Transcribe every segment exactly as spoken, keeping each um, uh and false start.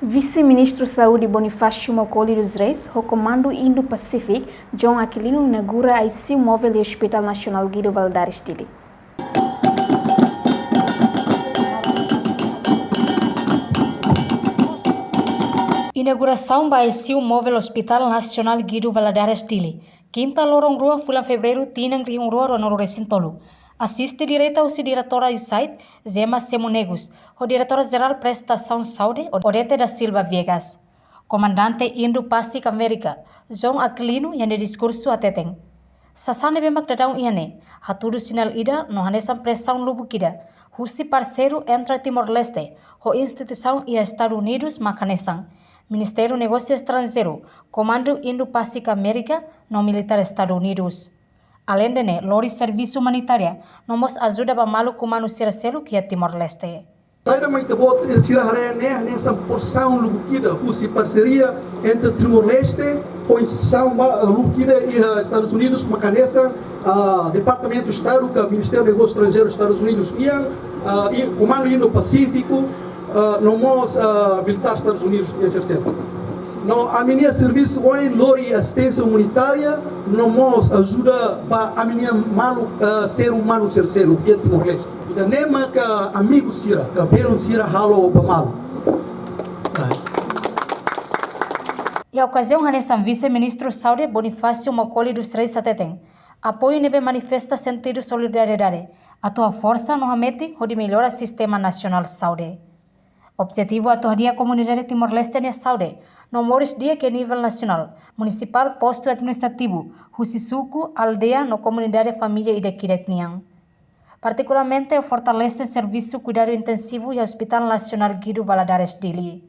Vise-Ministru Saúde Bonifácio Maukoli dos Reis, ho Komandu Indo-Pasífiku, João Aquilino, inaugura I C U móvel iha Hospital Nasionál Guido Valadares, Dili. Inaugurasaun ba I C U móvel Hospital Nasionál Guido Valadares, Dili, Kinta, loron rua fulan Fevereiru, tinan rihun rua ruanulu resin tolu. Asiste direta husi Diretora U S A I D, Zema Semo Negus, ho Diretora Jerál Prestasaun Saúde, Odete da Silva Viegas. Komandante Indo-Pasífiku Amérika, João Aquilino, iha nia diskursu hateten, sasán ne'ebé mak daudaun iha ne'e, hatudu sinál ida no hanesan presaun lubuk ida husi parseiru entre Timor-Leste ho instituisaun iha Estadus Unidus mak hanesan Ministériu Negósiu Estranjeiru, Komandu Indo-Pasífiku Amérika no militár Estadus Unidus. Aleinde ne'e, lori servisu umanitária no mós ajuda ba maluk umanu sira seluk iha Timor-Leste. Saida mak ita-boot sira haree ne'e, hanesan porsaun lubuk ida husi parseria entre Timor-Leste ho instituisaun ba, eh, lubuk ida iha Estadus Unidus, mak hanesan, ah, Departamentu Estadu ka Ministériu Negósiu Estranjeiru Estadus Unidus nian, ah, i Komandu Indo-Pasífiku, ah, no mós, ah, militár Estadus Unidus nian sira seluk. No ami-nia servisu ohin lori asisténsia umanitária, no mós ajuda ba ami-nia maluk, ah, ser umanu sira seluk iha Timor-Leste. Ida-ne'e maka amigu sira, ka belun sira halo ba malu. Iha okaziaun hanesan, Vise-Ministru Saúde Bonifácio Maukoli dos Reis hateten, apoiu ne'ebé manifesta sentidu solidariedade atu haforsa no hametin hodi mellora sistema nasionál saúde. Objetivu atu hadi'a komunidade Timor-Leste nia saúde no moris di'ak iha nivel nasionál, munisipál, postu administrativu, husi suku, aldeia no komunidade família ida-idak nian. Partikularmente, fortalese servisu kuidadu intensivu iha Hospital Nasionál Guido Valadares, Dili.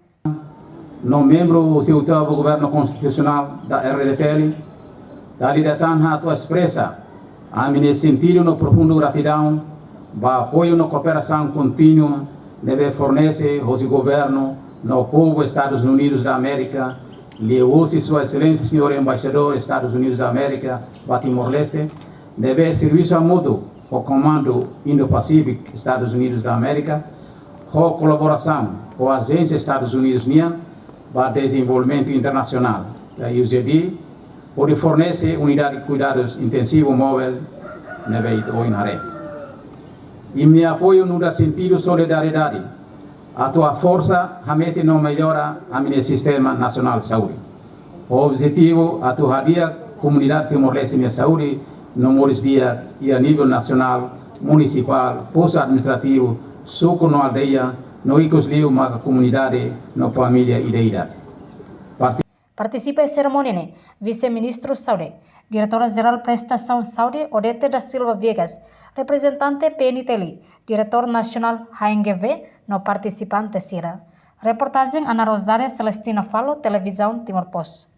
No membru husi oitavu Governu Konstitusionál da R D T L, dala ida tan ha'u atu espresa ami-nia sentidu no profundu gratidaun ba apoiu no kooperasaun kontínua ne'ebé fornese hosi Governu no povu Estadus Unidus da Amérika, liuhusi Sua Exelénsia Señór Embaixadór Estadus Unidus da Amérika ba Timor-Leste, ne'ebé servisu hamutuk ho Komandu Indo-Pasífiku Estadus Unidus da Amérika, ho kolaborasaun ho ajénsia Estadus Unidus nian ba Dezenvolvimentu Internasionál, ka U S A I D, hodi fornese unidade kuidadus intensivu móvel ne'ebé ita ohin haree. Imi-nia apoiu nu'udar sentidu solidariedade atu haforsa, hametin no mellora ami-nia sistema nasionál saúde. Ho objetivu atu hadi'a komunidade Timor-Leste nia saúde no moris di'ak iha nivel nasionál, munisipál, postu administrativu, suku no aldeia, no ikus liu maka komunidade no família ida-idak. Parti- Partisipa iha serimónia ne'e, Vise-Ministru Saúde, Diretora Jerál Prestasaun Saúde, Odete da Silva Viegas, reprezentante P N T L, Diretór Nasionál H N G V, no partisipante sira. Reportajen Ana Rosária Celestina Falo, Televizaun Timor Post.